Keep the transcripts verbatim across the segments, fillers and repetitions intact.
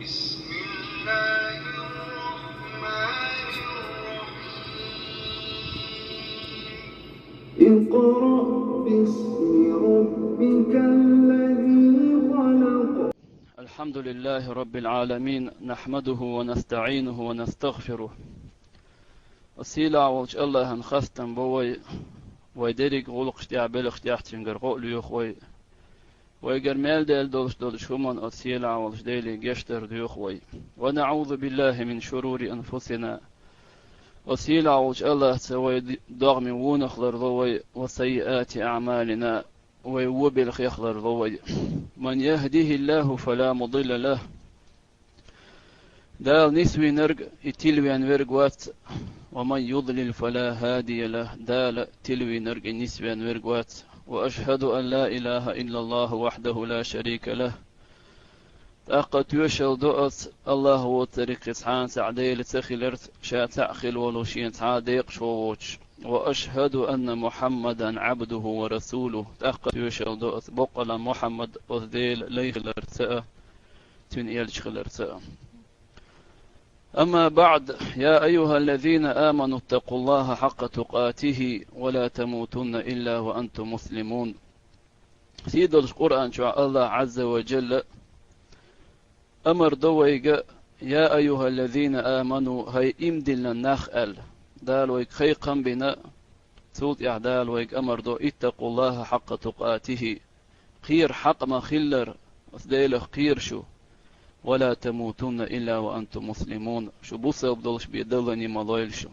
بسم الله الرحمن الرحيم. اقرأ باسم ربك الذي خلق. الحمد لله رب العالمين، نحمده ونستعينه ونستغفره. Сийлахь волчу Аллахьан хастам бо вай, вай дерриг гӀуллакхаш тӀехь, белхаш тӀехь цуьнгара гӀо а лоьху вай. Вайгара мел даьлла долуш долчу хӀуманна оцу сийлахь волчу Деле гечдар доьху вай. ونعوذ بالله من شرور أنفسنا. Оцу сийлахь волчу Аллахьца вай д-, догӀмийн вонах ларло вай, وسيئات أعمالنا, вай вон белхех ларло вай. من يهده الله فلا مضل له. Дала нисвинарг и тилвен верг вац, ومن يضلل فلا هادي له, Дала тилвинарг и нисвен верг вац. وأشهد أن لا إله إلا الله وحده لا شريك له. ТӀаккха тоьшалла до ас, Аллахь воцург кхин цхьана цхьаъ Дела ца хиларца, ша цхьаъ хила волу шен цхьа а декъашхо воцуш. وأشهد أن محمدا عبده ورسوله. ТӀаккха тоьшалла до ас, боккъала Мухьаммад оцу Делан лай хиларца а, цуьнан элча хиларца а. أما بعد، يا أيها الذين آمنوا اتقوا الله حق تقاته ولا تموتن إلا وأنتم مسلمون. Сий долуш Къуръан чохь Аллахь Азза ва Джалла амар до вайга: يا أيها الذين آمنوا, хӀай иман диллина нах, аьлла. Дала вайга кхайкхам бина, цул тӀаьхьа Дала вайга амар до: اتقوا الله حق تقاته. Кхера хьакъ ма-хиллара, оцу Делах кхера шу. ولا تموتن إلا وأنتم مسلمون. Шу бусалба долуш бен даллане ма лойла шу.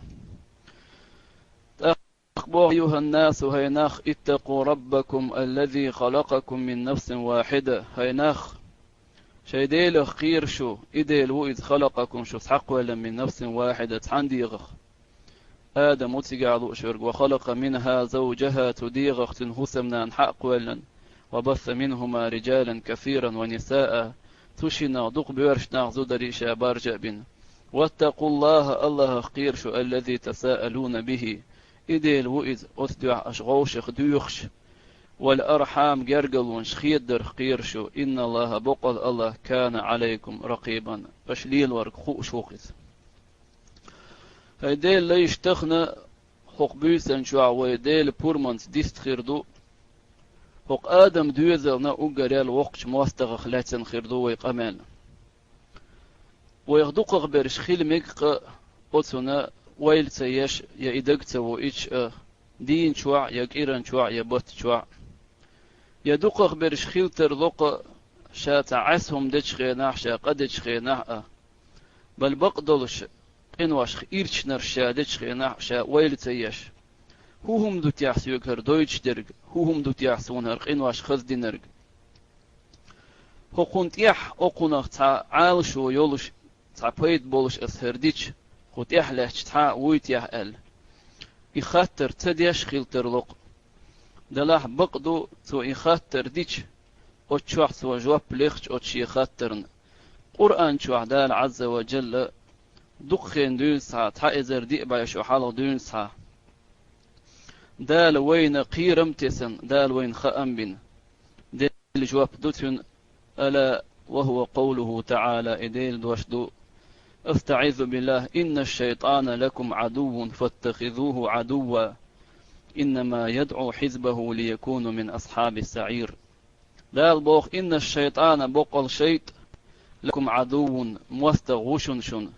ТӀаккха боху: أيها الناس, хӀай нах, اتقوا ربكم الذي خلقكم من نفس واحدة. ХӀай нах, шайн Делах кхера шу, и Дела ву иза, خلقكم, шу схьакхоьллина, من نفس واحدة, цхьана дегӀах. Адам ву цигахь лууш верг, وخلق منها زوجها, цу дегӀах цуьнан хӀусамнана схьакхоьллина, وبث منهما رجالا كثيرا ونساء, цу шиннах дукха боьрша нах, зударий ша баржа а бина. واتقوا الله, Аллахьах кхера шу, الذي تساءلون به, и Дела ву иза, оцу дуьхьа аша вовшах доьхуш. والأرحام, гергарлонаш хедарх кхера шу, إن الله, боккъала Аллахь, كان عليكم رقيبا, аша лелорг хууш ву-кх иза. ХӀай Делан лайш, тахана хӀокху буьйсанна чохь вай Делан пурбанца дистхир ду, хӀокху Адам доьзална уггаре а воккхачу мостагӀах лаьцна хир ду вай къамел. Вайх дукхахберш хила мега-кх оцунна ойла ца еш, я и дага ца вуьйцуш а, дийна чохь, я кӀиран чохь, я батта чохь. Я дукхахберш хила тарло-кх ша цхьа Ӏеса хӀума дечу хенахь, ша къа дечу хенахь а. Бала бакъдолуш, къиношха ирчнарш ша дечу хенахь а, ша ойла ца еш: хӀун хӀума ду техьа соьга хӀара дойтуш дерг, хӀун хӀума ду техьа суна хӀара къинош хаза динарг? ХӀокхунна тӀехь, окхунах цхьа Ӏалашо йолуш, цхьа пайда болуш ас хӀара дича, кху тӀехь лаьтташ цхьа а вуй техьа аьлла. И хаттар ца деш хила тарло-кх. Делахь бакъ ду, цо и хаттар дича, оцу чохь цо жоп лехча оцу шен хаттарна. Къуръан чохь Дала Азза ва Джалла дукха хенахь дуьйна схьа, цхьа эзар диъ бӀе шо хьалха дуьйна схьа. Дала вайна кхерам а тесна, Дала вайна хаам бина. Делан жоп ду цуьнан: ألا وهو قوله تعالى, и Делан дош ду: أستعيذ بالله، إن الشيطان لكم عدو فاتخذوه عدوا، إنما يدعو حزبه ليكونوا من أصحاب السعير. Дала боху: إن الشيطان, боккъал шайтӀа, لكم عدو, мостагӀа ву шуна шуна.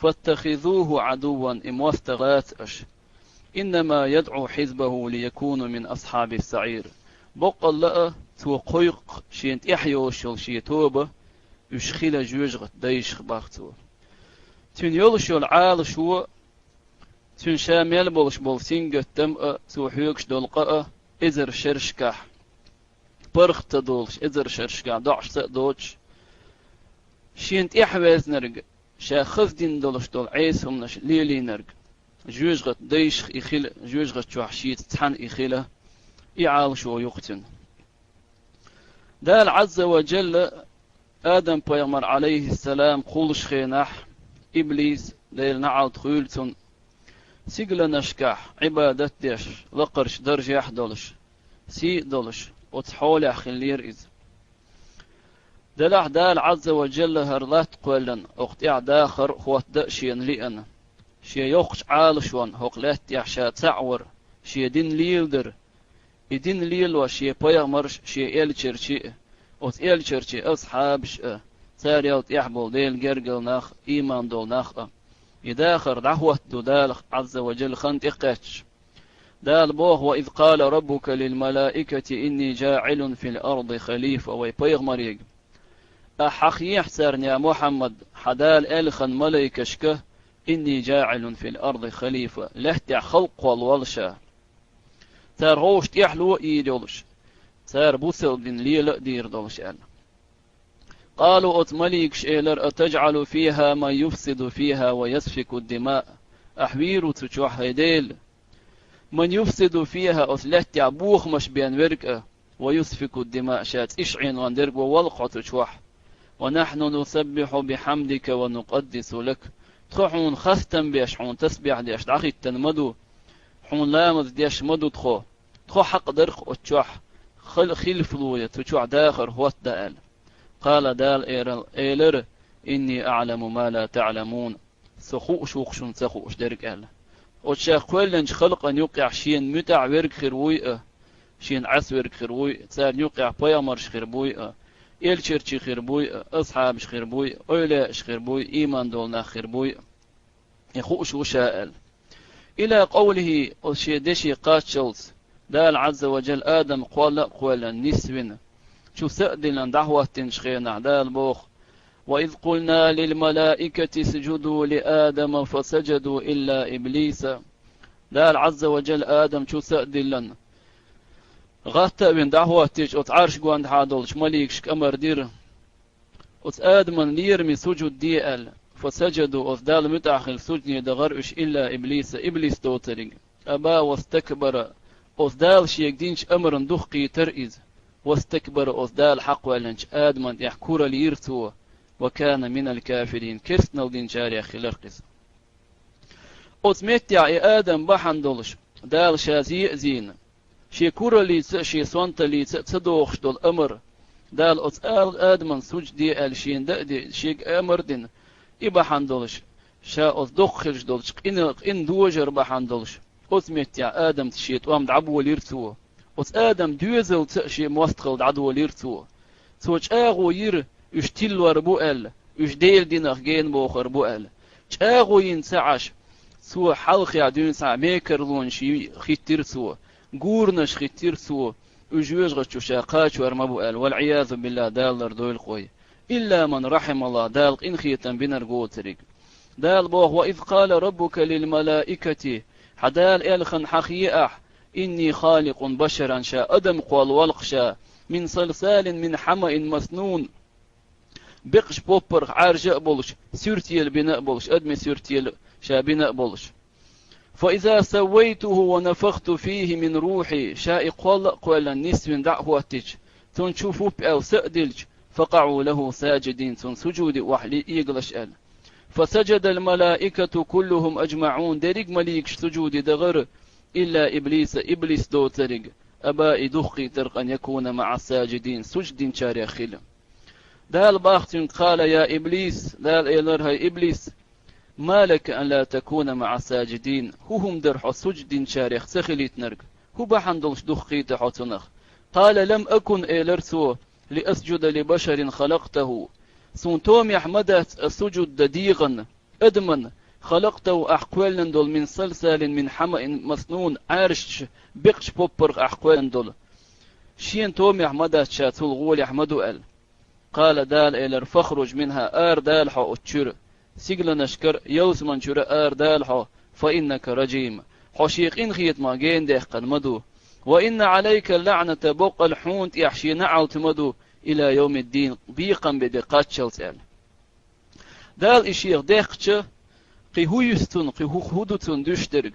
فاتخذوه عدوا, и мостагӀа лаца аша. إنما يدعو حزبه ليكونوا من أصحاب السعير. Боккъалла а, цо кхойкху шена тӀехь йолуш йолу шен тоба, уьш хила жоьжахатин дайшах, боху цо. Цуьнан йолуш йолу Ӏалашо, цуьнан ша мел болуш болу сингаттам а, цо хьоьгуш долу къа а, эзар шерашкахь, паргӀат ца долуш, эзар шерашкахь доӀуш ца а доцуш, шена тӀехь везнарг, ша хаза дина долуш долу Ӏеса хӀуманаш лелийнарг, жоьжахатин дайшах и хила, жоьжахати чохь шеца цхьаьна и хила, и Ӏалашо ю-кх цуьнан. Дала Азза ва Джалла Адам-пайхамар, Ӏалайхиссалам, кхуллуш хенахь, иблис, Делан наӀалт хуьлда цунна, сигаланашкахь Ӏибадат деш, лакхарчу даржехь а долуш, сий а долуш, оцу хьолехь хиллера иза. Делахь Дала Ӏазза ва Джалла хӀара латта кхоьллина, оха тӀехь дахар а, хӀотта а шена лиъна. Шен йоккхачу Ӏалашонна хӀокху лаьтта тӀехь ша цхьаъ вар, шен дин леладар. И дин лелош шен пайхамарш а, шен элчанаш а, оцу элчанийн асхьабаш а, царел тӀехь болу Делан гергара нах а, ийман долу нах а. И дахар дӀахӀоттаду Дала Ӏазза ва Джалла хан тӀекхаьчча. Дала боху: «Ва из къала раббука лил малаикати инни джаӀилун фил арди халифа», вай пайхамарига. Ахьа хьахехьа царна, я Мухьаммад, хьан Дала аьлла хан малайкашка: «Инни джаӀилун фил арди халифа», лаьттехь халкъ кхолла волу ша. Цара хӀовш тӀехьало а йийр йолуш, цара бусалба дин лела а дийр долуш аьлла. Къалу, оцу маликаш элира: «Атаджъалу фиха ман юфсиду фиха ва ясфику дима». Ахьа вийр ву цу чохь, хӀай Дела? «Ман юфсиду фиха», оцу лаьттехь бохамаш бен верг а, «ва юсфику дима», ша цӀиш Ӏенон дерг а ван воллу хьо цу чохь. «Ва нахьну нусаббиху бихьамдика ва нукъаддису лак». Тхо хьуна хастам беш, хьуна тасбихь деш дӀахӀиттина ма ду, хьуна ламаз деш ма ду тхо. Тхо хьакъ дара-кх оцу чохь хил-, хилфа ло ян, цу чохь дахар хӀоттадан аьлла. Къала, Дала элира: «Инни аӀламу ма ла таӀламун». Со хууш ву-кх шуна ца хууш дерг аьлла. Оцу ша кхоьллинчу халкъана юккъехь шена муьтӀахь верг хир вуй а, шена Ӏеса верг хир вуй а, царна юккъехь пайхамарш хир буй а, элчанаш хир буй а, асхьабаш хир буй а, эвлаяаш хир буй, ийман долу нах хир буй а. И хууш ву ша аьлла. Ила къовлихи, оцу шен деши кхаччалц, Дала Ӏазза ва Джалла Адам кхолла а кхоьллина, нисвина, чу са а диллина дӀахӀоттийначу хенахь Дала боху: «Ва из къулна лил малаикати исджуду ли Адама фасаджаду илла иблиса». Дала Ӏазза ва Джалла Адам чу са а диллина, гӀатта а вина дӀахӀоттийча, оцу Ӏарш гондахьа долчу маликашка амар дира. Оцу Адаман лераме суджуд де аьлла. Фасаджаду, оцу Далла муьтӀахь хилла суджуд дара уьш, илла иблиса, иблис доцург. Аба вастакбара, оцу Дала шега динчу амарна духкхийтира иза. Вастакбара, оцу Дала хьакхоьллинчу Адаман тӀехь куралла йира цо. Ва кана минал кафирин, керстаналла динчарех хилира иза. Оцу меттехь и Адам бахьана долуш, Дала ша зе а зийна, шен кураллица а, шен сонталлица а ца дохуш долу амар, Дала оцу ал-, Адаман суджуд де аьлла шена дан а де-, шега амар а дина, и бахьана долуш, ша оцу доккха хилча долчу къина, къина дожар бахьана долуш, оцу меттехь Адамца шен тӀом дӀаболийра цо. Оцу Адаман доьзалца а шен мостагӀалла дӀадолийра цо. Цо чӀагӀо йира, уьш тиллор бу аьлла, уьш Делан динах гена бохур бу аьлла. ЧӀагӀо йина ца Ӏаш, цо хьалххе дуьйна схьа мекарлонаш ю-, хӀиттира цо, гуранаш хӀиттира цо, уьш жоьжахати чу ша кхачор ма бу аьлла, вал-Ӏиязу биллахӀ, Дала лардойла-кх вай. Илла ман рахьималлахӀ, Дала къинхетам бинарг воцург. Дала боху: «Ва из къала раббука лил малаикати», хьан Дала аьлла хан хьахе ахьа: «Инни халикъун башаран», ша адам кхолла волу-кх ша, «мин салсалин мин хьамаин маснун». Бекъаш поппарх Ӏаьржа а болуш, суьртела бина а болуш, адамийн суьртела ша бина а болуш. «Фа иза саввайтуху ва нафахту фихи мин рухьи», ша и кхолла а кхоьллина нисвина дӀа а хӀоттича, цунна чу фу-пу аьлла са а дилча, «факъаӀу лаху саджидин», цунна суджуде охьа ле-, эгалаш аьлла. «Фасаджадал малаикату куллухум аджмаӀун», дерриг маликаш суджуде дахара, «илла иблиса», иблис доцург, «аба», и духкхийтира, «ан якуна маӀа саджидин», суджуд динчарех хила. Дала боху цуьнга: «Къала я иблис», Дала элира: «ХӀай иблис, ма лака ан ла такуна маӀа саджидин, хӀун хӀума дара хьо суджуд динчарех ца хилийтинарг? ХӀун бахьана долуш духкхийти хьо цунах?» «Къала лам акун», элира цо, «ли асджуда ли башарин халакътаху». Суна томехь ма дац ас суджуд дан дегӀан, адаман, «халакътаху», ахь кхоьллина долу, «мин салсалин мин хьамаин маснун», Ӏаьржачу бекъачу поппарх ахь кхоьллина долу. Шена томехь ма дац, ша цул гӀолехь ма ду аьлла. Къала, Дала элира: «Фахруж минхӀа», арадала хьо оцу чуьра, сигаланашкара, ялсаман чуьра арадала хьо, «фа иннака раджим», хьо шен къинхетамах гена даьккхина ма ду. «Ва инна Ӏалайка лаӀната», боккъал хьуна тӀехь шен наӀалт ма ду, «ила йовмиддин», бекхам бен де кхаччалц аьлла. Дала и шех даьккхича, кхин хӀун юьсу цунна, кхин хӀу-, хӀун ду цунна дуьш дерг?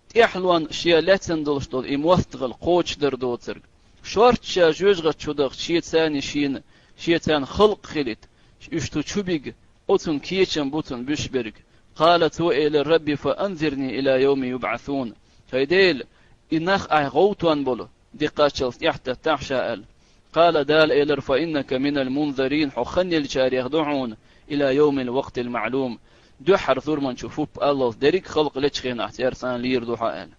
ТӀехьалонна шен лаьцна долуш долу и мостагӀалла кхочушдар доцург. Шортта ша жоьжахати чу дахча, шен царна шена, шен царна халкъ хилийта, уьш цу чу бига, оцунна кечам бу цунна буьсуш берг. Къала, цо элира: «Рабби, фа анзирни ила йовми юбӀасун». ХӀай Дела, и нах ахь гӀовттон болу де кхаччалц тӀаьхьатеттахь ша аьлла. Къала, Дала элира: «Фа иннака минал мунзарин», хьо хан еллачарех ду хьуна, «ила йовмил вакътил маълум», дуьххьара зурманчу фуппа аллалц дерриг халкъ лечу хенахь церан цӀан лийр ду хьо аьлла.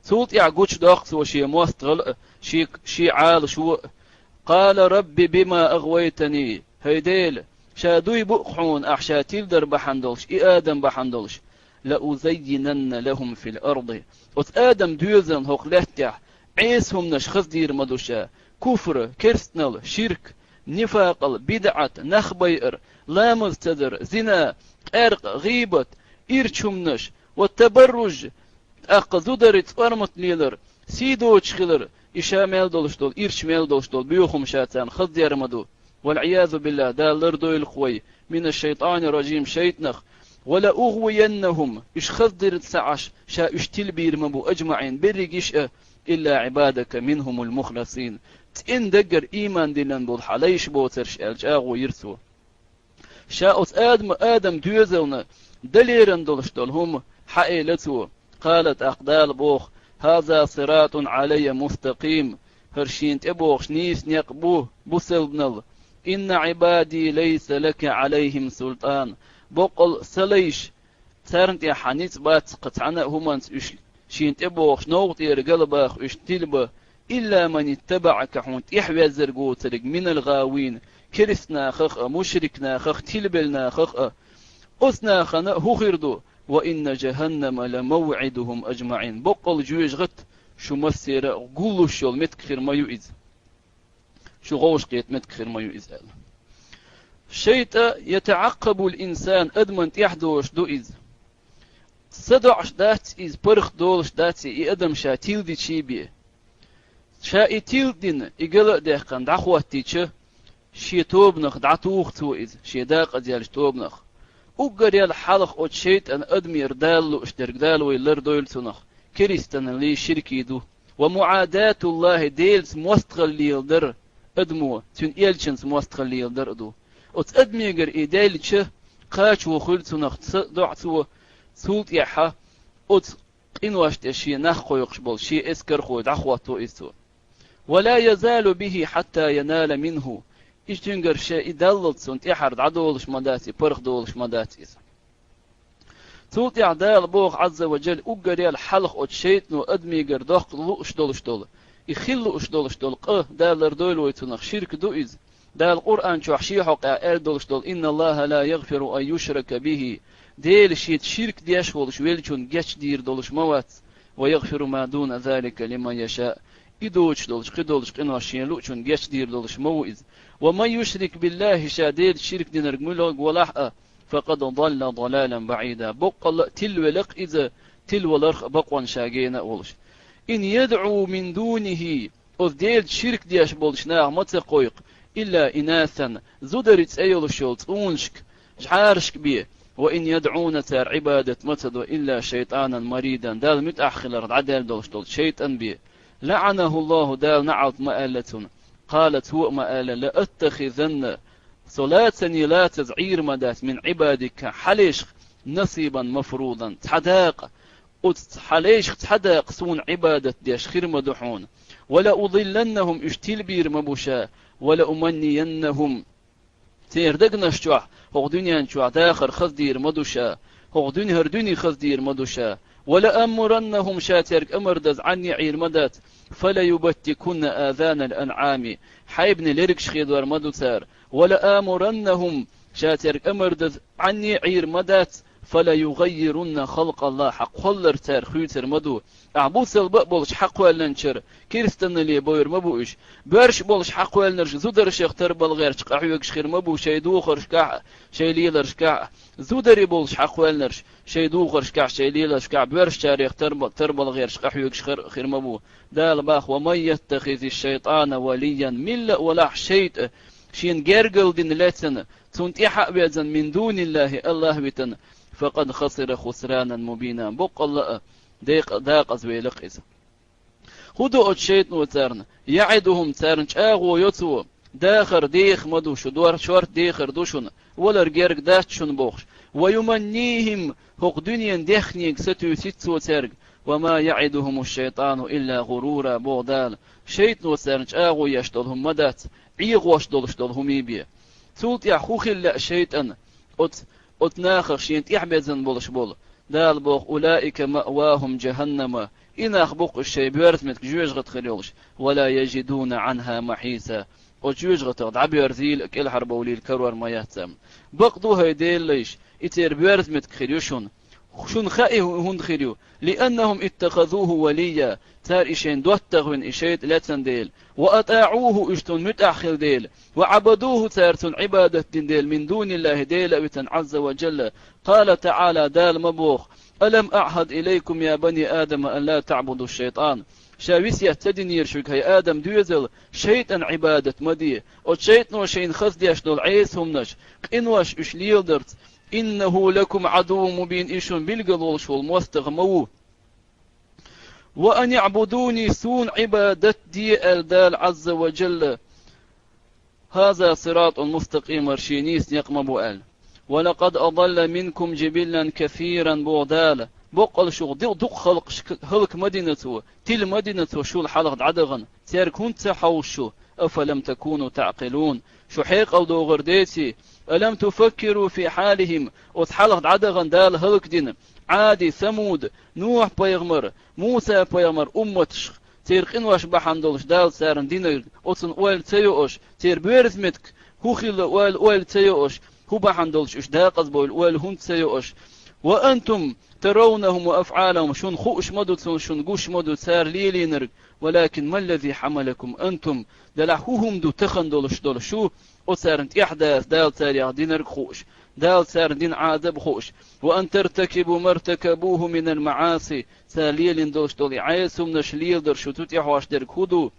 Цул тӀаьхьа гучудоккху цо шен мостагӀал а, шен, шен Ӏалашо а: «Къала рабби бима агъвайтани», хӀай Дела, ша дуй бу хьуна, ахь ша тиладар бахьана долуш, и адам бахьана долуш, «ла узаййинанна лахум фил арди». Оцу адам доьзална хӀокху лаьттахь Ӏеса хӀуманаш хаза дийр ма ду ша: куфр, керстанал, ширк, нифакъал, бидӀат, нах байар, ламаз ца дар, зина, къаьркъа, гӀийбат, ирчу хӀуманаш, ва табарруж, тӀаккха зударий цӀормат лелар, сий доцуш хилар, и ша мел долуш долу, ирча мел долуш долу боьхам ша царна хаза дер ма ду. Вал-Ӏиязу биллахӀ, Дала лардойла вай, мина шайтӀани ражим, шайтӀанах, «ва ла угъвияннахум», уьш хаза дирза ца Ӏаш, ша уьш тилбийр ма бу, «аджмаӀин», берригаш а, «илла Ӏибадака минхумул мухласин», цӀена даггара ийман диллина болу хьан лайш боцурш аьлла чӀагӀо йира цо. Ша оцу Адама, Адам доьзална далеран долуш долу хӀума хьаэла цо. Къала, тӀаккха Дала боху: «ХӀаза сиратун Ӏалайя мустакъим», хӀара шена тӀебогӀуш нийса некъ бу, бусалбанал. «Инна Ӏибади лайса лака Ӏалайхим султан», боккъал сан лайш, царна тӀехь хьан ницкъ бац кхин цхьана а хӀуманца уьш шена тӀебогӀуш, новкъа тӀера галбаха уьш тилба, «илла ман иттабаӀака», хьуна тӀехьавеззарг воцург, «минал гӀавин», керста нахах а, мушрик нахах, тилбелла нахах а. Оцу нахана а хӀун хир ду? «Ва инна жаханнама ла мавӀидухум аджмаӀин». Боккъал жоьжахат шу массера а гуллуш йолу меттиг хир ма ю иза. Шу гӀовш кхета меттиг хир ма ю иза аьлла. ШайтӀа ятаӀаккъабул инсан, адаман тӀаьхьадозуш ду иза. Са доӀуш дац иза, паргӀат долуш дац и, и адам ша тиладичий бен. Ша и тиладина, и гала а даьккхина дӀахӀоттийча, шен тобанах дӀатуху цо иза, шен дакъазъяьллачу тобанах. Уггар ял хьалха оцу шайтӀан адамера Дала лууш дерг, Дала вай лардойла цунах, керстаналлий, ширкий ду. Ва муӀадатуллахӀи, Делаца мостагӀалла леладар адамо, цуьнан элчанца мостагӀалла леладар а ду. Оцу адамегара и даьллача, кхачо хуьлу цунах, ца доӀу цо, цул тӀаьхьа оцу къинош тӀе шен нах кхойкхуш болу шен эскархой дӀахӀотто иза цо. «Ва ла язалу бихӀи хьатта янала минхӀу». Иза цуьнгара ша и даллалц цунна тӀаьхьара дӀадолуш ма дац, и паргӀат долуш ма дац иза. Цул тӀаьхьа Дала боху, Ӏазза ва Джалла, уггар ял хьалха оцу шайтӀано адамегара доккха лууш долуш долу, и хила лууш долуш долу къа, Дала лардойла вай цунах, ширк ду иза. Дала Къуръан чохь шен хьокъехь аьлла долуш долу: «Инна Аллаха ла ягъфиру ан юшрака бихӀи». Дела шеца ширк деш волуш веллачунна гечдийр долуш ма вац. «Ва ягъфиру ма дуна залика лиман яшаъ». И доцуш долчу, кхидолчу къинош шен луучунна гечдийр долуш ма ву иза. «Ва ман юшрик биллахӀи», ша Делаца ширк динарг муьлхарг валахь а, «факъад далла далалан баӀида». Боккъалла а тилла велакх иза, тилла валарх а бакъонна ша гена а волуш. «Ин ядӀу мин дунихӀи», оцу Делаца ширк деш болчу наха ма ца кхойкху, «илла инасан», зударий цӀе йолуш йолу цӀунашка, жӀарашка бен, «ва ин ядӀуна», цара Ӏибадат ма ца до, «илла шайтӀанан маридан», Далла муьтӀахь хиларх дӀадаьлла долуш долчу шайтӀан бен. «ЛаӀанахӀуллахӀу», Дала наӀалт ма аьлла цунна. «Къала», цо а ма аьлла: «Ла аттахизанна», со лацане лацаза Ӏийр ма дац, «мин Ӏибадика», хьан лайшах, «насибан мафрузан», цхьа дакъа, оцу хьан лайшах цхьа дакъа суна Ӏибадат деш хир ма ду хьуна. «Ва ла удилланнахӀум», уьш тилбийр ма бу ша, «ва ла уманнияннахӀум». Церан дагнаш чохь, хӀокху дуьнен чохь дахар хаза дийр ма ду ша, хӀокху дуьне, хӀара дуьне хаза дийр ма ду ша. «Ва ла амуруннахӀум», ша цаьрга амар даза Ӏанне Ӏийр ма дац. «Фа ла юбаттикунна азанал анӀами», хьайбане лергаш хедор ма ду цара. «Ва ла амуруннахӀум», ша цаьрга амар даза Ӏанне Ӏийр ма дац. «Фа ла югӀаййирунна халкъаллахӀ», хьан кхоллар цара хуьйцур ма ду. Ахь бусалба а болуш хьакхоьллинчара, керстаналле бовр ма бу уьш. Боьрша болуш хьакхоьллинарш зударшех тарбала гӀерташ къахьоьгуш хир ма бу шайн духаршкахь а, шайн леларшкахь а. Зударий болуш хьакхоьллинарш шайн духаршкахь, шайн леларшкахь боьршачарех тарба-, тарбала гӀерташ къахьоьгуш хир, хир ма бу. Дала боху: «Ва ман яттахизи шайтӀана валийян», милла а валахь шайтӀа, шена гергал дина лаьцна, цунна тӀаьхьа а везна, «мин дуниллахӀи», АллахӀ витина, «факъад хасира хусранан мубина», боккъалла а декъа-, дакъаза велакх иза. ХӀун до оцу шайтӀано царна? «ЯӀидухӀум», царна чӀагӀо йо цо, дахар деха ма ду шу, дор-, шорта дехар ду шуна, валар герга дац шуна бохуш. «Ва юманнихӀим», хӀокху дуьненан дехнега сатуьйсуьйту цо цаьрга. «Ва ма яӀидухӀуму шайтӀану илла гӀурура», боху Дала. шайтӀано царна чӀагӀо еш долу хӀума ма дац, ӀегӀош долуш долу хӀумий бен. Цул тӀаьхьа хӀун хила лаьа шайтӀан оцу, оцу нахах шена тӀаьхьабезна болуш болу? Дала боху: «Улаика маъвахум жаханнама». И нах бу-кх уьш шайн боьрза меттиг жоьжахати хир йолуш: «Ва ла яжидуна анха махьиса». Оцу жоьжахатах дӀабоьрзийла а, кӀелхьарбовлийла карор ма яц царна. Бакъду, хӀай Делан лайш, и церан боьрза меттиг хир ю шуна. Шуна хаьа и хӀун-, хӀунда хир ю? «Лианнахум иттахазуху валийя». Цара и шайна доттагӀа вина и шайтӀа лецна дела. «Ва атаӀуху», уьш цунна муьтӀахь хилла дела. «Ва Ӏабадуху», цара цунна Ӏибадат дина дела, «мин дуниллахи», Дела а витина, Ӏазза ва жалла. Къала таӀала, Дала ма боху: «Алам аъхӀад илайкум, я бани Адама, ан ла таӀбуду шайтӀан». Ша весет ца динера шуьга, хӀай Адам доьзал, шайтӀан Ӏибадат ма де. Оцу шайтӀано шайна хаза деш долу Ӏеса хӀуманаш, къинош уьш леладарца. «Иннаху лакум Ӏадуввун мубин», и шуна билгал волуш волу мостагӀа ма ву. «Ва аниъбудуни», суна Ӏибадат де аьлла Дала Ӏазза ва жалла. «ХӀаза сиратӀун мустакъим», хӀара шен нийса некъ ма бу аьлла. «Ва лакъад адалла минкум жибиллан касиран», боху Дала. Боккъал шух ди-, дукха халкъаш хӀаллак ма дина цо, тила ма дина цо шул хьалха дӀадахана. Цаьрга хӀунда ца хьовсу шу? «Афалам такуну таъкъилун». Шу хьекъал догӀур деций? «Алам туфаккиру фи хьалихим», оцу хьалха дӀадахана Дала хӀаллакдина Ӏади, Самуд, Нухь-пайхамар, Муса-пайхамар умматаш, церан къинош бахьана долуш Дала царна динарг, оцунна ойла ца йо аша, церан боьрза меттиг хӀун хилла ойла, ойла ца йо аша, хӀун бахьана долуш уьш декъаза бевлла ойла хӀунда ца йо аша? «Ва антум таравнахум ва афӀалахум», шуна хууш ма ду цунна, шуна гуш ма ду цара лелийнарг. «Валакин маллази хьамалакум антум», делахь хӀун хӀума ду тахана долуш долу шу, оцарна тӀаьхьадаса Дала царех динарг хууш, Дала царна дина Ӏазаб хууш? «Ва ан тартакибу мартакабуху минал маӀаси», цара лелийна долуш долу и Ӏеса хӀуманаш леладар шу цу тӀехь хьош дерг хӀун ду?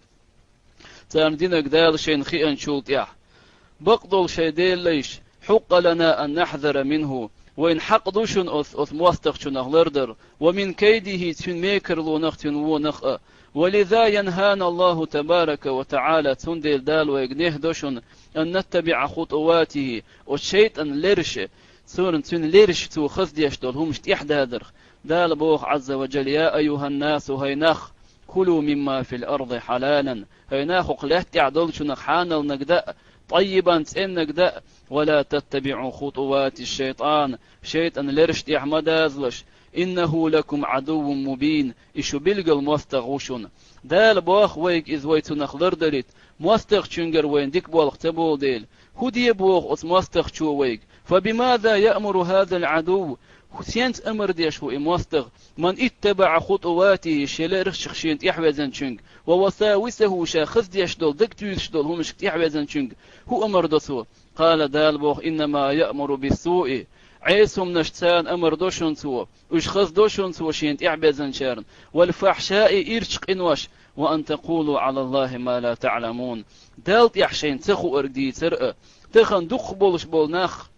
Царна динарг Дала шайна хиъначул тӀаьхьа. Бакъдолу шайн Делан лайш, «хьукъа лана ан нахьзара минху», вайна хьакъ ду шуна оцу, оцу мостагӀчунах лардар, «ва мин кайдихи», цуьнан мекарлонах, цуьнан вонах а. «Ва лиза янхана Аллаху табарака ва таӀала», цундела Дала вайга нехь до шуна, «ан наттабиӀа хутуватихи», оцу шайтӀан лераш, цунна, цуьнан лераш, цо хаза деш долу хӀуманаш тӀаьхьададарх. Дала боху Ӏазза ва жалла: «Я айюханнасу», хӀай нах, «кулу мимма фил арди хьалалан», хӀай нах, хӀокху лаьтта тӀехь долчунах хьаналнаг даа, тӀаййибан, цӀеннаг даа, «ва ла таттабиӀу хутувати шайтӀан», шайтӀан лераш тӀехь ма дазалаш, «иннаху лакум Ӏадуввун мубин», и шу билггал мостагӀа ву шуна. Дала боху вайга иза, вай цунах лардалийта, мостагӀчуьнгара вайна дика болх ца болу дела. ХӀун де боху оцу мостагӀчо вайга? «Фа бимаза яъмуру хазал Ӏадувв?» Сенца амар деш ву и мостагӀа? «Ман иттабаӀа хутуватихи», шен лерашах шена тӀаьхьавезначуьнга, «ва васависаху», ша хаза деш долу, дага туьйсуш долу хӀуманашка тӀаьхьавезначуьнга хӀун амар до цо? Къала, Дала боху: «Иннама яъмуру биссуи». Ӏеса хӀуманаш царна амар до шуна цо, уьш хаза до шуна цо шена тӀаьхьабезначарна, «вал фахьшаи», ирча къинош, «ва ан такулу Ӏала Аллахи ма ла таӀламун». Далла тӀехь шайна ца хуург дийцар а, тахана дукхах болуш болу нах,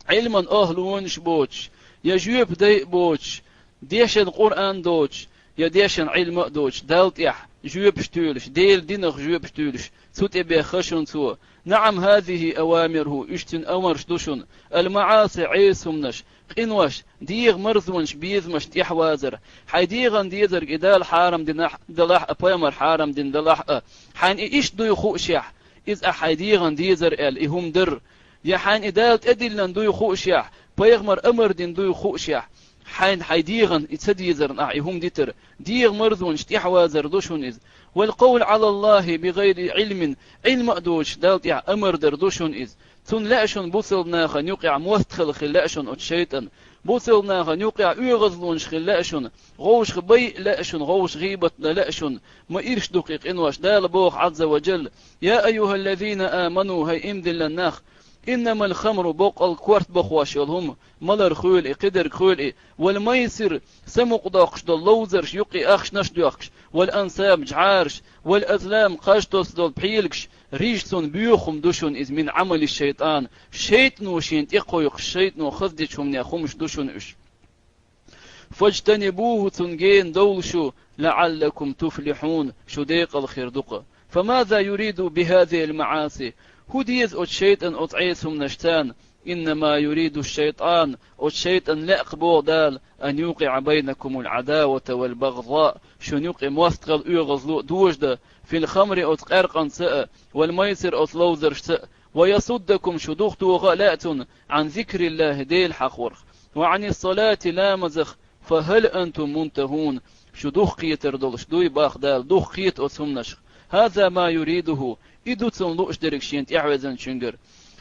Ӏилман охӀлонаш боцуш, я жоьпа дай а боцуш, дешан Къуръан доцуш, я дешан Ӏилма а доцуш, Далла тӀехь жоьпаш туьйлуш, Делан динах жоьпаш туьйлуш, цу тӀе беха шуна цо. «НаӀам, хазихи авамирху», уьш цуьнан амарш ду шуна. «Ал-маӀаси», Ӏеса хӀуманаш, къинош, дегӀан марзонаш, безамаш тӀаьхьавазар. Хьайн дегӀан дезарг и Дала хьарам дина далахь а, пайхамар хьарам дина далахь а, хьайна и иштта дуй хуушехь, иза ахь хьайн дегӀан дезар аьлла, и хӀума дар. Я хьайна и Дала тӀедиллина дуй хуушехь, пайхамар амар дина дуй хуушехь, хьайна хьайн дегӀан и ца дезарна ахь и хӀума дитар, дегӀан марзонаш тӀаьхьавазар ду шуна иза. «Вал къавлу Ӏала Аллахи би гӀайри Ӏилмин», Ӏилма а доцуш, Далла тӀехь амар дар ду шуна иза. Цунна лаьа шуна бусалба нахана юкъехь мостагӀа хила лаьа шуна оцу шайтӀан. Бусалба нахана юкъехь оьгӀазлонаш хила лаьа шуна, гӀовшах байа лаьа шуна, гӀовшах гӀийбат дан лаьа шуна. Ма ирш ду-кх и къинош, Дала боху Ӏазза ва жалла: «Я айюхаллазина аману», хӀай иман диллина нах, «иннамал хамру», боккъал корта бахош йолу хӀума, малар хуьлу и, кхидерг хуьлу и, «вал майсир», самукъадоккхуш долу ловзарш, юккъе ахчанаш доьхкуш, «вал ансаб», жӀараш, «вал азлам», кхаж тосу долу пхьийлигаш, «рижсун», боьха хӀума ду шуна иза, «мин Ӏамали шайтӀан», шайтӀано шена тӀекхойкхуш, шайтӀано хаза дечу хӀуманех хӀумаш ду шуна уьш. «Фажтанибуху», цунна гена довла шу, «лаӀаллакум туфлихьун», шу декъала хир ду-кх. «Фамаза юриду бихазихил маӀаси?» ХӀун деза оцу шайтӀан оцу Ӏеса хӀуманашца? إنما يريد الشيطان, оцу шайтӀан лаьа-кх, боху Дала, أن يوقع بينكم العداوة والبغضاء, шуна юкъе мостагӀалла, оьгӀазло а дожадан, في الخمر, оцу къаьркъанца а, والميسر, оцу ловзаршца а, ويصدكم, шу духатоха а лаьа цунна, عن ذكر الله, Дела хьахорх, وعن الصلاة, ламазах, فهل أنتم منتهون, шу духакхетар долуш дуй, боху Дала, духакхета оцу хӀуманашха? هذا ما يريده, и ду цунна лууш дерг шена тӀаьхьавезначуьнгара.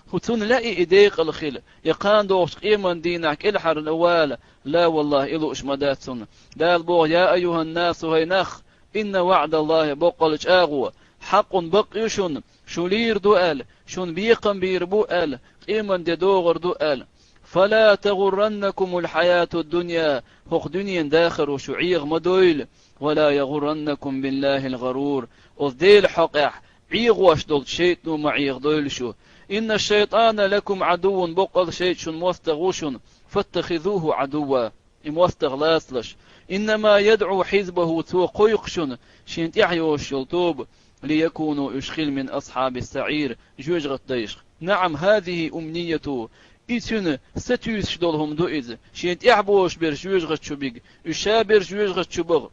ХӀун цунна лаьа и декъала хила, я кхана догӀучу къеман дийнахь кӀелхьарвала? لا والله, и лууш ма дац цунна. Дала боху: يا أيها الناس, хӀай нах, إن وعد الله, боккъал чӀагӀо, حق, бакъ ю шуна, шу лийр ду аьлла, шуна бекхам бийр бу аьлла, къеман де догӀур ду аьлла. فلا تغرنكم الحياة الدنيا, хӀокху дуьненан дахаро шу Ӏеха ма дойла, ولا يغرنكم بالله الغرور, оцу Делан хьокъехь Ӏехош долчу шайтӀано ма Ӏехадойла шу. إن الشيطان لكم عدو, боккъал шайтӀа шуна мостагӀа ву шуна, فاتخذوه عدوا, и мостагӀа лацалаш. إنما يدعو حزبه, цо кхойкху шуна шена тӀаьхьа йолуш йолу тоба, ليكونوا, уьш хила, من أصحاب السعير, жоьжахатин дайшках. نعم, هذه أمنيته, и цуьнан сатуьйсуш долу хӀума ду иза, шена тӀаьхьа бозуш берш жоьжахати чу бига, уьш ша берш жоьжахати чу баха.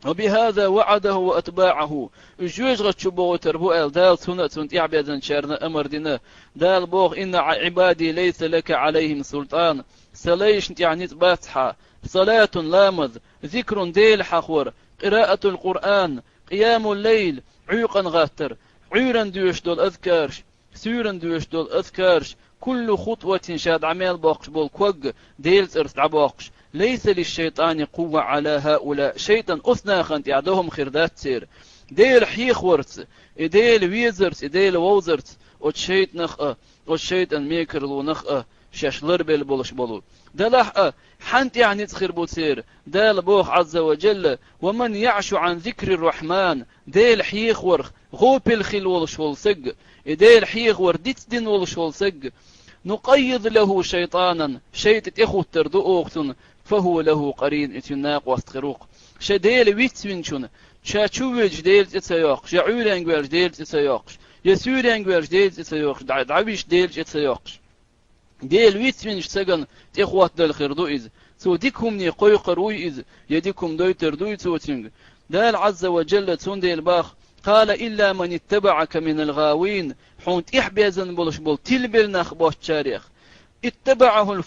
وبهذا وعده وأتباعه, уьш жоьжахати чу бохуьйтур бу аьлла, Дала цунна а, цунна тӀаьхьабезначарна а амар дина. Дала боху: إن عبادي ليس لك عليهم سلطان, сан лайшна тӀехь ницкъ бац хьан: صلاة, ламаз, ذكر, Дела хьахор, قراءة القرآن, قيام الليل, Ӏуьйкъана гӀаттар, Ӏуьйранна доьшуш долу азкарш, суьйранна доьшуш долу азкарш, كل خطوة, ша дӀа мел боккхуш болу ког Делан цӀарца дӀабоккхуш, ليس للشيطان قوة على هؤلاء, шайтӀан оцу нахана тӀехь догӀма хир дац церан. Дела хьехорца, и Дела везарца, и Дела вовзарца оцу шайтӀанах а, оцу шайтӀан мекарлонах а шаьш ларбелла болуш болу. Делахь а, хьан тӀехь ницкъ хир бу церан? Дала боху, Ӏазза ва Джалла: ومن يعش عن ذكر الرحمن, Дела хьехорх гӀопил хила волуш волу саг, и Дела хьехор дицдина волуш волу саг, نقيض له شيطانا, шайтӀа тӀехуттур ду оха цунна, فهو له قرين, и цуьнан накъост хир ву-кх. Ша Дела вицвинчунна, ша чу воьдуш Дела цӀе ца йоккхуш, я Ӏуьйренга ваьлча Дела цӀе ца йоккхуш, я суьйренга ваьлча Дела цӀе ца йоккхуш, дӀа-, дӀавуьйш Дела цӀе ца йоккхуш. Дела вицвинчу сагана тӀехӀоттадала хир ду иза. Цо дика хӀумане кхойкхур вуй иза, я дика хӀума дойтур дуй цо цуьнга? Дала Ӏазза ва Джалла цундела боху: قال إلا من اتبعك من الغاوين, хьуна тӀехьабезна болуш болу тилбелла нах боцучарех. اتبعه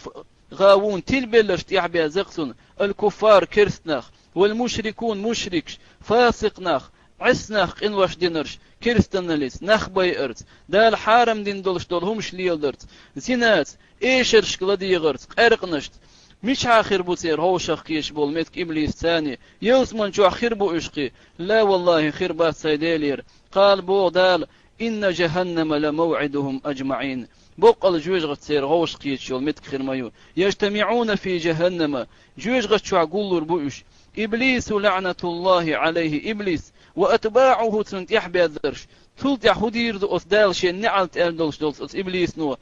الغاوون, тилбелларш тӀехьабезна-кх цунна, الكفار, керста нах, والمشركون, мушрикаш, фасикъ нах, Ӏеса нах, къинош динарш, керстаналлица, нах байарца, Дала хьарам дина долуш долу хӀумаш леладарца, зинаца, эшаршка ладегӀарца, къаьркъанашца. Мичахь хир бу церан хьошах кхеташ болу меттиг иблис царний? Ялсамани чохь хир бу уьш кхин? لا والله, хир бац, сайн Делера. قال, боху Дала: إن جهنم لموعدهم أجمعين. Боккъал жоьжахати церан хьошах кхеташ йолу меттиг хир ма ю. يجتمعون في جهنم. Жоьжахати чохь гуллур бу уьш. إبليس لعنة الله عليه, иблис, وأتباعه, цунна тӀехьабезарш. Цул тӀаьхьа хӀун дийр ду оцу Дала шен неӀалт аьлла долуш долчу оцу иблисано?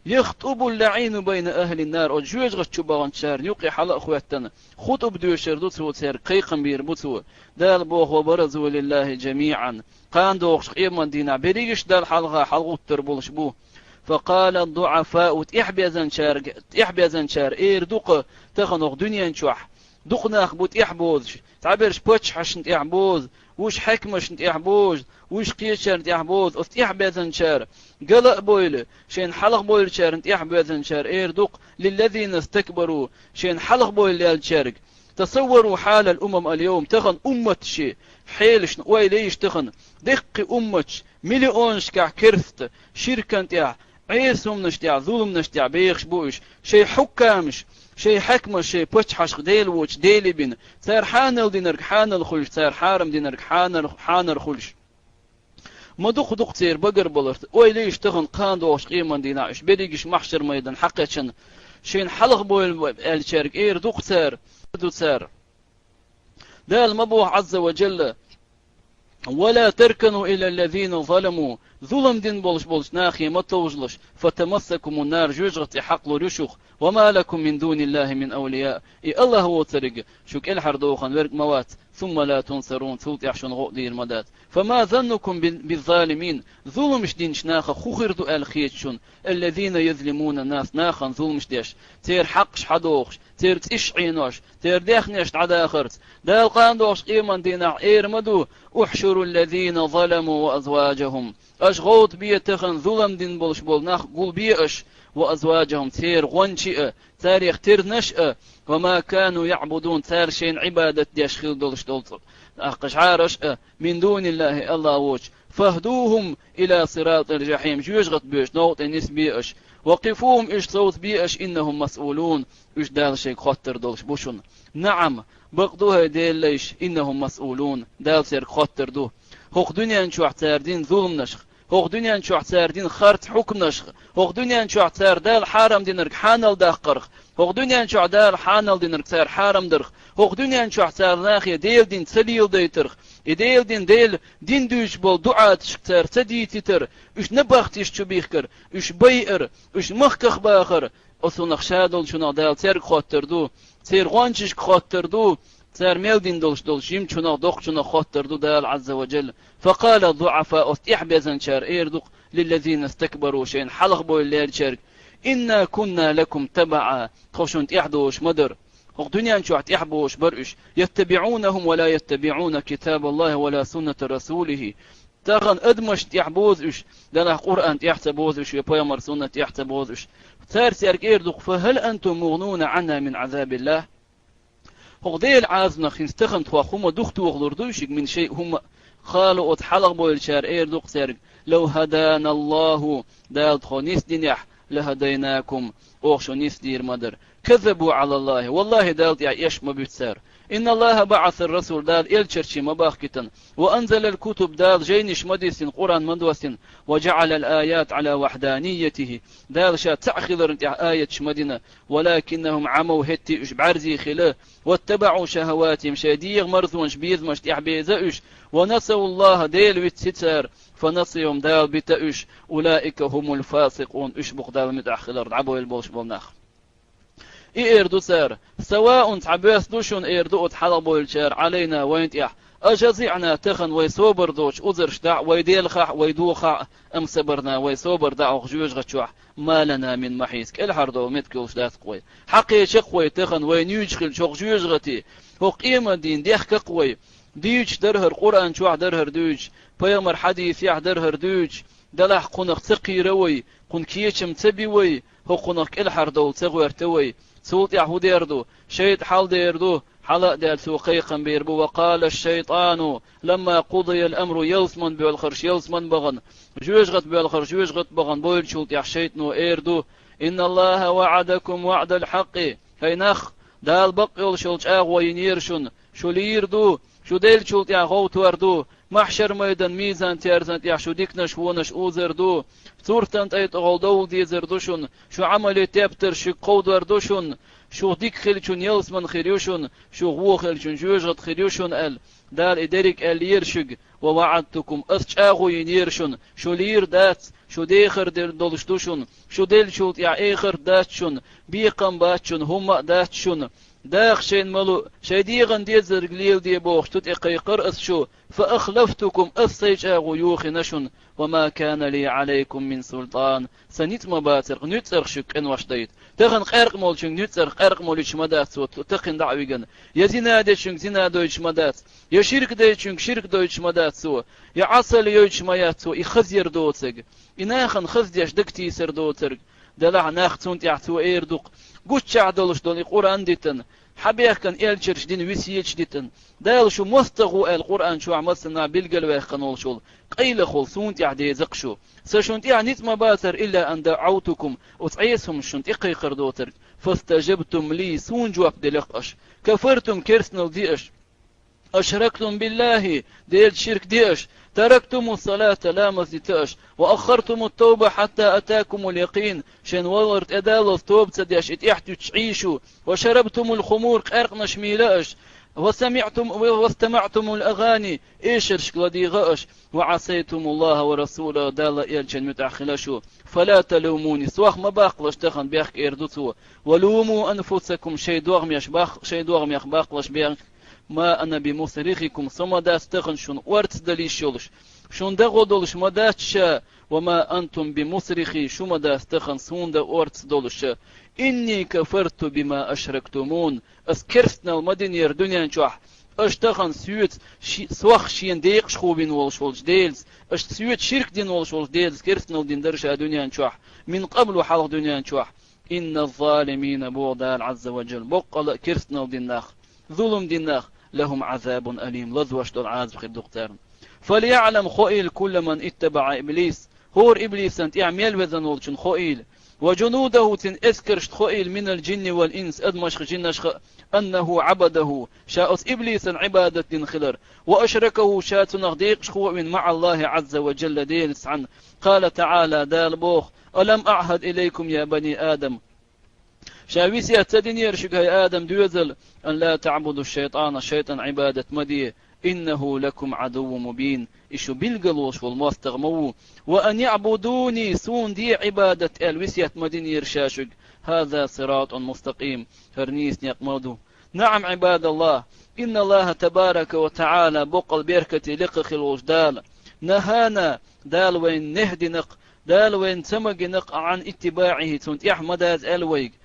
يخطب اللعين بين أهل النار, оцу жоьжахати чу баханчарна юккъе хьала а хӀоьттина, хутӀуб доьшур ду цо цаьрга, кхайкхам бийр бу цо. Дала боху: وبرزوا لله جميعا. Кхана догӀучу къеман дийнахь берригаш Далла хьалха хьалагӀуттур болуш бу. فقال الضعفاء, тӀехьабезначаьрга, тӀехьабезначара эр ду-кх тахана оха дуьнен чохь. Дукха нах бу тӀехьабозуш, цхьаберш паччахьашна тӀехьабозу, вуьш хьаькамашна тӀехьабозу, вуьш кхечарна тӀехьабозу. Оцу тӀехьабезначара гала а бойла, шайна хьалха бойлучарна тӀехьабезначара эр ду-кх: للذين استكبروا, шайна хьалха бойла леллачаьрга. تصوروا حال الأمم اليوم, тахана умматаш хьелашна ойла йийша тахана. Деккхий умматаш, миллионашкахь керста, ширкан тӀехь, Ӏеса хӀуманаш тӀехь, зуламнаш тӀехь бехаш бу уьш. Шайн хьукамаш, шайн хьаькамаш, шайн паччахьашка Дела воцчу Деле бина, цара хьанал динарг хьанал хуьлуш, цара хьарам динарг хьанар-, хьанар хуьлуш. Ма дукха ду-кх церан багарбаларца. Ойла йийша тахана, кхана догӀучу къеман дийнахь уьш берригаш махьшар майдан хьакхаьчна. Шайна хьалха бойла аьллачаьрга эр ду-кх цара, ду цара. Дала ма боху Ӏазза ва Джалла: ولا تركنوا إلى الذين ظلموا, зулам дина болуш болчу нахе ма товжалаш, فتمسكم النار, жоьжахати тӀе хьакхалур ю шух, وما لكم من دون الله من أولياء, и АллахӀ воцург шу кӀелхьардохийна верг ма вац, ثم لا تنصرون, цул тӀаьхьа шуна гӀо а дийр ма дац. فما ظنكم بال-, بالظالمين, зуламаш динчу нахах хӀун хир ду аьлла хеташ шуна, الذين يظلمون الناس, нахана зуламаш деш, церан хьакъаш хьадохуш, церан цӀиш Ӏенош, церан даьхнеш дӀадахарца, Дала кхана догӀучу къеман дийнахь эр ма ду: احشروا الذين ظلموا وأزواجهم, аша гӀовттабе тахана зулам дина болуш болу нах гулбе аша, وأزواجهم, церан гӀончий а, царех тернаш а, وما كانوا يعبدون, цара шайна Ӏибадат деш хила долуш долу цо, тӀаккха жӀараш а, من دون الله, АллахӀ воцуш, فاهدوهم إلى صراط الجحيم, жоьжахати боьхачу новкъа тӀе нисбе аша, وقفوهم, уьш совцабе аша, إنهم مسؤولون, уьш Дала шайга хоттур долуш бу шуна. نعم, бакъ ду, хӀай Делан лайш, إنهم مسؤولون, Дала цаьрга хоттур ду. ХӀокху дуьнен чохь цара дина зуламнашха, хӀокху дуьнен чохь цара дина харц хьукманашха, хӀокху дуьнен чохь цара Дала хьарам динарг хьанал даккхарх, хӀокху дуьнен чохь Дала хьанал динарг цара хьарам дарх, хӀокху дуьнен чохь цара нахе Делан дин ца леладайтарх, и Делан дин, Делан дин дуьйцуш болу дуӀаташка цара ца дийцитар, уьш набахташ чу бихкар, уьш байар, уьш махках бахар, оцунах ша долчунах Дала цаьрга хоттур ду, церан гӀончашка хоттур ду, цара мел дина долуш долчу жимачунах, доккхачунах хоттур ду Дала Ӏазза ва Джалла. فقال الضعفاء, оцу тӀаьхьабезначара эр ду-кх, للذين استكبروا, шайна хьалха бевлла лерачаьрга: إنا كنا لكم تبعا, тхо шуна тӀаьхьадозуш ма дара. ХӀокху дуьнен чохь тӀаьхьабозуш бара уьш. يتبعونهم ولا يتبعون كتاب الله ولا سنة رسوله. Тахана адамашна тӀаьхьабозу уьш, делахь Къуръан тӀаьхьа ца бозу уьш, я пайхамар суннат тӀаьхьа ца бозу уьш. Цара цаьрга эр ду-кх: فهل أنتم مغنون عنا من عذاب الله؟ ХӀокху Делан Ӏазапах хӀинца тахана тхох хӀума духтохалур дуй шуьга, من شيء, хӀумма а? قالوا, оцу хьалха бевллачара эр ду-кх цаьрга: لو هدانا الله, Дала тхо нисдинехь, لهديناكم, оха шу нисдийр ма дара. كذبوا على الله, валлахӀи, Далла тӀехь эшма буьту цара. إن الله بعث الرسل, Дала элчанаш ма бахкийтина. وأنزل الكتب, Дала жайнаш ма диссина, Къуръан ма доссина. وجعل الآيات على وحدانيته, Дала Ша цхьаъ хиларна тӀехь аяташ ма дина. ولكنهم عموا, хӀетте уьш бӀаьрзе хила. واتبعوا شهواتهم, шайн дегӀан марзонаш, безамаш тӀехь беза уьш. ونسوا الله, Дела вицци цара. فنسيهم, Дала бита уьш. أولئك هم الفاسقون, уьш бу-кх Далла муьтӀахь хилар дӀабевлла болуш болу нах. И эр ду цара: سواء, цхьабосса ду шуна, эр ду оцу хьалха бевллачара, علينا, вайна тӀехь, أجزعنا, тахана вай собар доцуш узарш дахь а, вай делахь а, вай дохахь а, أم صبرنا, вай собар дахь а хӀокху жоьжахати чохь, ما لنا من محيص, кӀелхьардовла меттиг йолуш дац-кх вай. Хьакхеча-кх вай тахана, вайна юьйцуш хилча хӀокху жоьжахати, хӀокху къеман дийне дехка-кх вай. Дуьйцуш дара хӀара, Къуръан чохь дара хӀара дуьйцуш, пайхамар хьадисехь дара хӀара дуьйцуш, делахь кхунах ца кхийра вай, кхунна кечам ца би вай, хӀокхунах кӀелхьардовла ца гӀоьрта вай. Цул тӀаьхьа хӀун дер ду? ШайтӀа хьал дер ду, хьала а даьлла цо кхайкхам бийр бу: وقال الشيطان لما قضي الأمر, ялсаман боьлхарш ялсаман бахана, жоьжахати боьлхарш жоьжахати бахана бевллачул тӀаьхьа шайтӀано эр ду: إن الله وعدكم وعد الحق, хӀай нах, Дала бакъ йолуш йолу чӀагӀо йинера шуна, шу лийр ду, шу деллачул тӀаьхьа гӀовттор ду, махьшар-майдан, мизан-терзан тӀехь шу диканаш, вонаш узар ду, суртан тӀай тӀехула довла дезар ду шуна, шун Ӏамале тептарш шуьга кховдор ду шуна, шух дика хиллачун ялсаман хир ю шуна, шух вон хиллачун жоьжахати хир ю шуна аьлла, Дала и дерриг аьллера шуьга. ووعدتكم, Ас чӀагӀо йинера шуна, шу лийр дац, шу дехар де-, долуш ду шуна, шу деллачул тӀаьхьа эхарт дац шуна, бекхам бац шуна, хӀумма а дац шуна. Даха шайна ма луъу, шайн дегӀан дезарг леладе бохуш, цу тӀе кхайкхара Ас шу. فأخلفتكم, Ас Сайн чӀагӀо йохийна шуна. وما كان لي عليكم من سلطان, Сан ницкъ ма бацара-кх нуьцкъарх шуьга къинош дайта. Тахана къаьркъа молчуьнга нуьцкъарх къаьркъа молуьйтуш ма дац цо, тахана дӀа а вигна. Я зина дечуьнга зина дойтуш ма дац, я ширк дечуьнга ширк дойтуш ма дац цо, я Ӏасал йойтуш ма яц цо, и хазъяр доцург, и нахана хаздеш дагатийсар доцург. Делахь нах цунна тӀехь цо эр ду-кх: гуччахь долуш долу и Къуръан дитина, хьан бехкан элчанаш дина весеташ дитина, Дала шу мостагӀа ву аьлла Къуръан чохь массанхьа билгалваьккхина волуш волу къайлахула суна тӀехь деза-кх шу. Сан шуна тӀехь ницкъ ма бацара, إلا أن دعوتكم, оцу Ӏеса хӀуманаш шуна тӀе кхайкхар доцург. فاستجبتم لي, суна жоп делира-кх аша. كفرتم, керстанал ди аша. أشركتم بالله, Делаца ширк ди аша. تركتم الصلاة, ламаз дита аша. وأخرتم التوبة حتى أتاكم اليقين, шайн валар тӀедаллалц тоба ца деш и тӀехь туьттуш Ӏий шу. وشربتم الخمور, къаьркъанаш мийла аша. وسمعتم، واستمعتم الأغاني, эшаршка ладийгӀа аша, وعصيتم الله ورسوله, Далла элчан муьтӀахь хила шу. فلا تلوموني, сох ма баккхалаш тахан, бехк эр ду цо. ولوموا أنفسكم, шайн догӀмех баккх-, шайн догӀмех баккхалаш бехк. ما أنا بمصرخكم, со ма дац тахан шуна орца дала йиш йолаш, шуна дагӀо долаш ма дац ша. وما أنتم بمصرخي, шу ма дац тахан суна дала орца долаш. إني كفرت بما أشركتمون, ас керстанал ма динера дуьнен чохь, аша тахан соьца, ши-, сох шена декъашхо вина волуш волчу Делаца, аша соьца ширк дина волуш волчу Делаца керстанал дина дара ша дуьнен чохь, من قبل, хьалха дуьнен чохь. إن الظالمين, боху Дала Ӏазза ва Джалла, боккъала а керстанал дина нах, зулам дина нах, لهم عذاب أليم, лазош долу Ӏазап хир ду-кх царна. فليعلم, хоийла, كل من اتبع إبليس, хӀора иблисан тӀехь мел везан волчун хоийла, وجنوده, цуьнан эскаршна хоийла, من الجن والإنس, адамашха, жинашха, أنه عبده, ша оцу иблисан Ӏибадат дина хилар, وأشركه, ша цунах декъашхо а вина, مع الله عز وجل, Делаца цхьаьна. قال تعالى, Дала боху: ألم أعهد إليكم يا بني آدم, ша весет ца динера шуьга, хӀай Адам доьзал, أن لا تعبدوا الشيطان, шайтӀан Ӏибадат ма де, إنه لكم عدو مبين, и шу билгалволуш волу мостагӀа ма ву. وأن اعبدوني, суна де Ӏибадат аьлла весет ма динера ша шуьга. هذا صراط مستقيم, хӀара нийса некъ ма ду. نعم عباد الله, إن الله تبارك وتعالى, боккъал беркате лекха хила волчу Дала, نهانا, Дала вайна нехь дина-кх, Дала вайна ца магина-кх, عن اتباعه, цунна тӀехь ма даза аьлла вайга.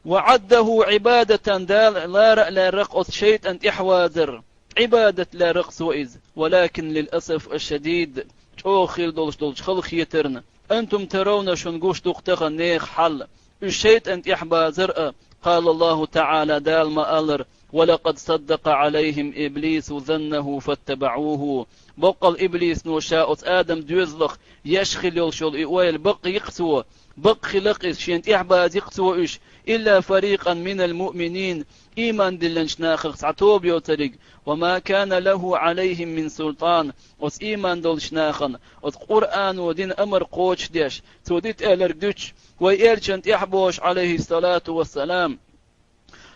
وعده عبادة, Дала лара а лаьрра-кх оцу шайтӀан тӀехьавазар, Ӏибадат лаьрра-кх цо иза. ولكن للأسف الشديد, чӀогӀа хила долуш долчу халахетарна, أنتم ترون, шуна гуш ду-кх тахан нехан хьал, уьш шайтӀан тӀехьабазар а. قال الله تعالى, Дала ма-аллара: ولقد صدق عليهم إبليس ظنه فاتبعوه. Боккъал иблисо ша оцу Адам доьзалах еш хила йолуш йолу и ойла бакъ йи-кх цо, бакъ хила-кх иза, шена тӀехьабаза йи-кх цо уьш, إلا فريقا من المؤمنين, ийман диллинчу нахах цхьа тоба йоцург, وما كان له عليهم من سلطان, оцу ийман долчу нахана, оцу Къуръано дина амар кхочушдеш, цо дита аьлларг дуьтуш, вай элчанна тӀехьабожуш, عليه الصلاة والسلام,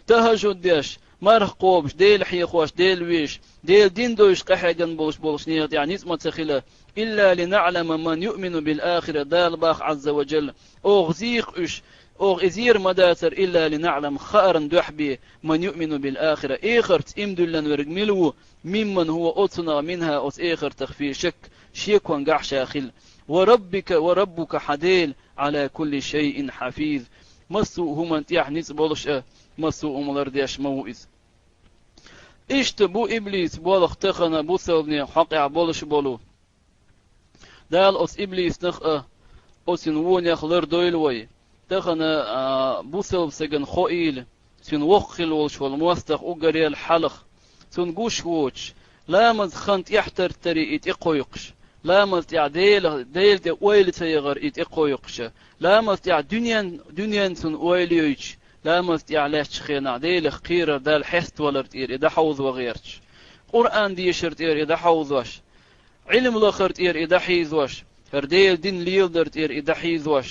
тахажжуд деш, марха кхобуш, Дела хьехош, Дела везаш, Делан дин довзуш къахьегна болуш болчу нехан тӀехь ницкъ ма ца хила, إلا لنعلم من يؤمن بالآخرة, Дала боху Ӏазза ва Джалла, оха зийхьа уьш, оха и зер ма дацара, إلا لنعلم, хаарна дуьхьа бен, من يؤمن بالآخرة, эхартца ийман диллина верг мила ву, ممن هو, оцунах, منها, оцу эхартах, في شك, шеконгахь ша хила. وربك, وربك, хьан Дела, على كل شيء حفيظ, массо а хӀуманна тӀехь ницкъ болуш а, массо а хӀума лардеш ма ву иза. Иштта бу иблис болх тахана бусалбанийн хьокъехь болуш болу. Дала оцу иблиснах а, оцун вонех лардойла вай. Тахана, а, бусалба стагана хоийла, цуьнан воккха хила волуш волу мостагӀа уггаре а хьалха, цунна гуш воцуш, ламаза хан тӀехь тартаре и тӀекхойкхуш, ламаза тӀехь Дела, Делан тӀе ойла ца яхар и тӀекхойкхуш, ламаза тӀехь дуьнен, дуьненан цунна ойла йойтуш, ламаза тӀехь лаьттачу хенахь Делах кхерар, Далла хьеставалар тӀера и дӀахьовзо гӀерташ, Къуръан дешар тӀера и дӀахьовзош, Ӏилма лахар тӀера и дӀахьийзош, хӀара Делан дин леладар тӀера и дӀахьийзош,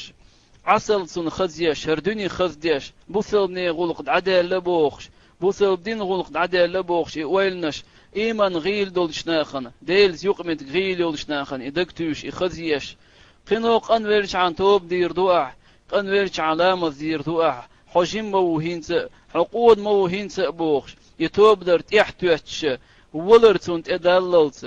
Ӏасалла цунна хазъеш, хӀара дуьне хаздеш, бусалба нехан гӀуллакх дӀадаьлла бохуш, бусалба динан гӀуллакх дӀадаьлла бохуш и ойланаш, ийман гӀийла долчу нахана, Делаца юкъаметтиг гӀийла йолчу нахана и дагтуьйсуш, и хазъеш. Кхин а къанвелчхьана тоба дийр ду ахь, къанвелчхьана ламаз дийр ду ахь, хьо жима ма ву хӀинца а, хьо къона ма ву хӀинца а бохуш, и тоба дар тӀехь тоьттуш, валар цунна тӀедаллалц.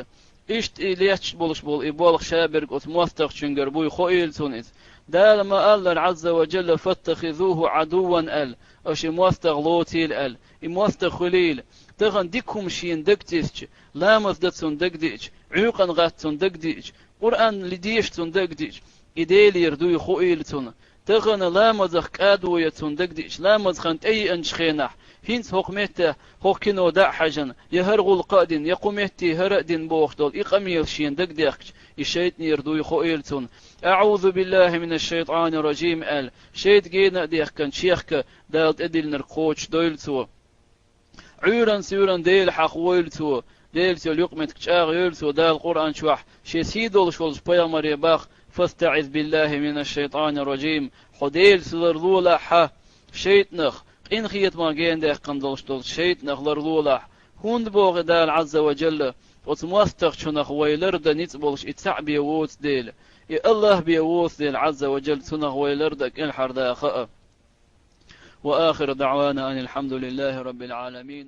Иштта и летташ болуш болу и болх шаберг оцу мостагӀчуьнгара буй, хоийла цунна иза. Дала ма-аллара, Ӏазза ва Джалла: فاتخذوه عدوا аьлла, аша и мостагӀа лоцийла аьлла, и мостагӀа хуьлийла. Тахана дика хӀума шена дагцӀийтича, ламаз дан цунна дагадиъча, Ӏуьйкъанна гӀатта цунна дагадиъча, Къуръан деша цунна дагадиъча, и Делера дуй, хоийла цунна. Тахана ламазах кӀадо ян цунна дагадиъча, ламаза хан тӀееанчу хенахь, хӀинца хӀокху меттехь, хӀокху кино дӀа а хьаьжна, я хӀара гӀуллакх а дина, я кху метте хӀара а дина бохуш долу и къамелаш шена дагадехкича, и шайтӀанера дуй, хоийла цунна. أعوذ بالله من الشيطان الرجيم аьлла, шайтӀа гена а дехкина, чехка Дала тӀедиллинарг кхочушдойла цо. Ӏуьйранна-суьйранна Дела хьахавойла цо, Делаца йолу юкъаметтиг чӀагӀйойла цо Дала Къуръан чохь, шен сий долуш волчу пайхамаре боху: فاستعذ بالله من الشيطان الرجيم, хьо Делаца ларлолахь хьан шайтӀанах, къинхетамах гена даьккхина долуш долчу шайтӀанах ларлолахь, хӀунда боху Дала Ӏазза ва Джалла, оцу мостагӀчунах вай лардан ницкъ болуш и цхьаъ бен воцу дела, и АллахӀ бен воцу дела Ӏазза ва Джалла, цунах вай лардан кӀелхьарда хаа. Ва ахиру даъвана анил хьамдулиллахи раббил Ӏаламин.